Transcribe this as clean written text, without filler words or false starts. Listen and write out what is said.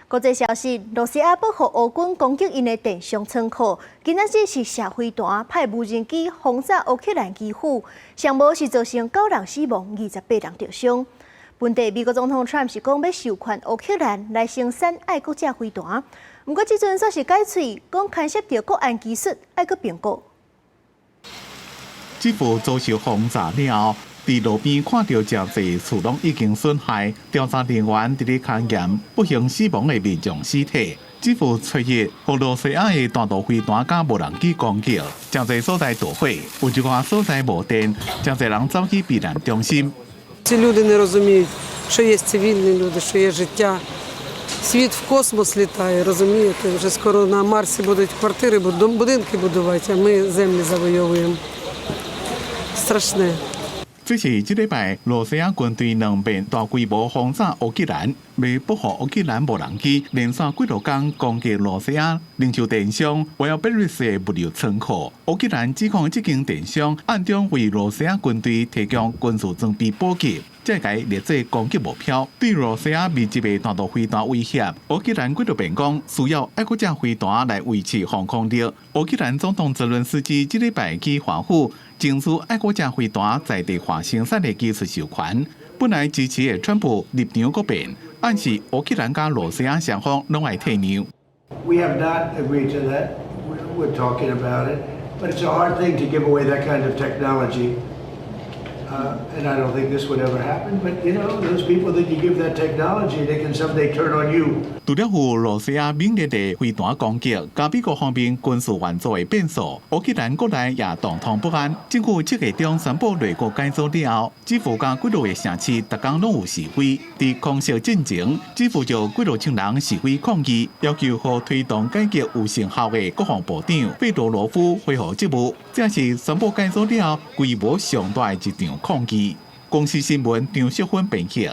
國際消息，羅西亞報復烏軍攻擊𪜶的電商倉庫，今仔日是射飛彈派無人機轟炸烏克蘭基輔，上無是造成九人死亡，28人著傷。本地美國總統川普是講欲授權烏克蘭來生產愛國者飛彈，毋過這陣煞是改喙，講牽涉著國安技術，愛閣評估。基輔遭受轟炸了後，佇路邊看著誠濟厝攏已經損害，調查人員佇咧勘驗不幸死亡的民眾屍體。基輔初一，予羅西亞的彈道飛彈佮無人機攻擊，誠濟所在著火，有一寡所在無電，誠濟人走去避難中心。 Ці люди не розуміють, що є цивільні люди, що є життя. Світ в космос літає, розумієте? Вже скоро на Марсі будуть квартири, будинки будувати, а ми землі завойовуємо. Страшне. 這是這禮拜羅西亞軍隊兩遍大規模轟炸烏克蘭，欲報復烏克蘭無人機連續幾落工攻擊羅西亞零售電商 Wildberries 的物流倉庫。烏克蘭指控這間電商暗中為羅西亞軍隊提供軍事裝備補給，才會共列做攻擊目標。對羅西亞密集的彈道飛彈威脅，烏克蘭幾落遍講需要愛國者飛彈來維持防空力。烏克蘭總統澤倫斯基這禮拜去華府爭取愛國者飛彈在地化生產的技術授權。本來支持的川普立場閣變，暗示烏克蘭佮羅西亞雙方攏愛退讓。 We have not agreed to that. We're talking about it, but it's a hard thing to give away that kind of technology. And I don't think this would ever happen. But those people that you give that technology, they can someday turn on you. 除了有羅西亞猛烈的飛彈攻擊，佮美國方面軍事援助的變數，烏克蘭國內也動盪不安。政府七月中宣布內閣改組了後，基輔佮幾落個城市，逐工攏有示威。佇空襲進前，基輔就幾落千人示威抗議，要求予推動改革有成效的國防部長費多羅夫恢復職務。這是宣布改組了後規模上大的一場抗議。公視新聞張淑芬編譯。